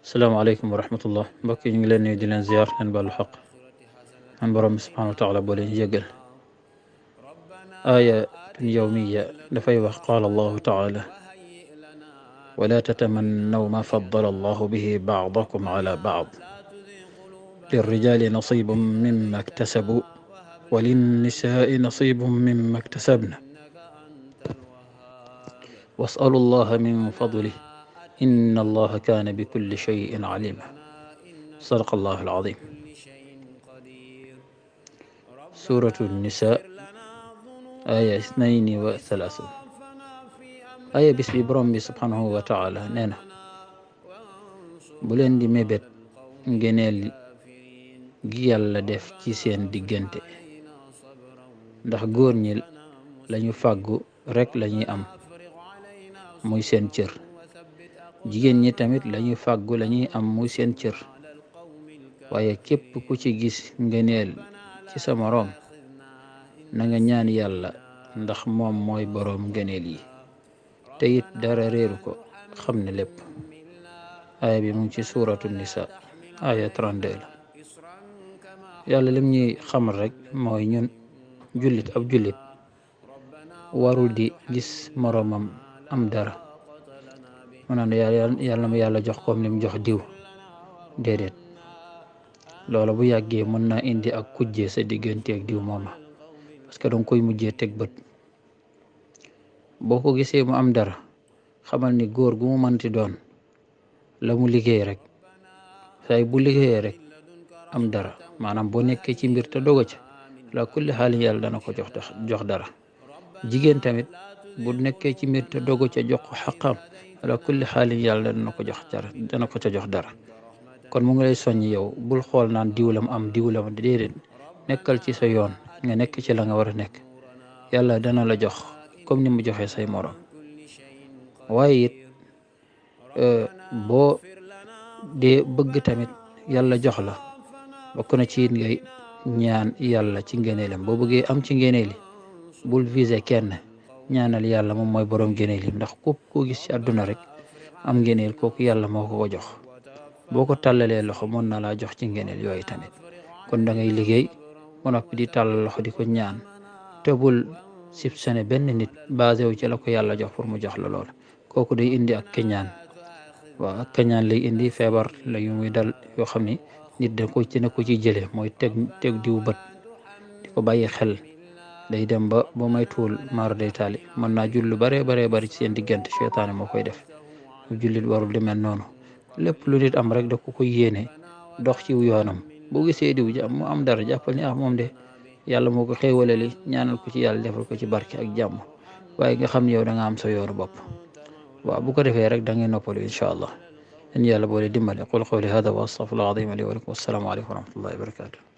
salaamaaleykum wa rahmatullah mbokk yi ñu ngi leen nuyu di leen ziar leen baalu xaq an borom bi subhanahu wa taala boo leen yëggal aaya yawmiya dafay wax qaala allahu taala wala tatamannaw ma faddala allahu bihi baadakum ala baad lirrijali nasibun mimma iktasabu wa linnisaai nasibun mimma iktasabna wasalu allaha min fadlih inna allaha kaana bikulli shay'in alima sadaqa allahu alazim suratu nisa aya 32 aya bis bi borom bi subhanahu wa taala nee na bu leen di mébét ngeneel gi yàlla def ci seen diggante ndax góor ñi lañu fàggu rekk lañuy am muy seen cër jigéen ñi tamit lañuy fàggu lañuy am muy seen cër waaye képp ku ci gis ngeneel ci sa moroom na nga ñaan yàlla ndax moom mooy boroom ngeneel yi te it dara réeru ko xam ne lépp aaya bi mu ngi ci suuratu nisa aaya 32 la yàlla lim ñuy xamal rek mooy ñun jullit ab jullit warul di gis moroomam am dara mu naan yàlla ma yàlla jox comme lim jox diw déedéet loola bu yàggee mën naa indi ak kujjee sa diggante ak diw mooma parce que danga koy mujjee teg bët boo ko gisee mu am dara xamal ni góor gu mu mënti doon la mu liggéey rek say bu liggéeyee rek am dara maanaam boo nekkee ci mbir te dogo ca la kulli xaalin yàlla dana ko jox dara jigéen tamit bu nekkee ci mbir te dogo ca jox ko xaqam la kulli xaalin yàlla dana ko ca jox dara kon mu ngi lay soññ yow bul xool naan diwlam am diwlam déedéet nekkal ci sa yoon nga nekk ci la nga war a nekk yàlla dana la jox comme ni mu joxee say morom waaye it boo dee bëgg tamit yàlla jox la bokk na ci it ngay ñaan yàlla ci ngeneelam boo bëggee am ci ngeneeli bul viser kenn ñaanal yàlla moom mooy borom ngeneeli ndax képp koo gis ci àdduna rek am ngeneel kooku yàlla moo ko jox boo ko tàllalee loxo mën na laa jox ci ngeneel yooyu tamit kon da ngay liggéey ba noppi di tàllal loxo di ko ñaan te bul sipsone benn nit basé wu ci la ko yàlla jox pour mu jox la lool kooku day indi ak keñaan waaw ak keñaan lay indi feebar la yu muy dal yoo xam ni nit da ko ci jëlee mooy teg diw bët di ko bàyyi xel day dem ba may tuul maar day taali mën naa jul lu bare bari ci seen diggante seytaane moo koy def mu jullit warul di mel noonu lépp lu nit am rek da ko koy yéene dox ci yoonam boo gisee diw mu am dara jàppal ni moom de yàlla moo ko xéewalali ñaanal ko ci yàlla defal ko ci barke ak jàmm waaye nga xam ne yow da nga am sa yoonu bopp waaw bu ko defee rek da ngay noppalu incha allah en yàlla boole dimbale qul qawli hada wa astaghfirullah azim li wa lakum wassalaamu aleykum wa rahmatullahi wa barakatuh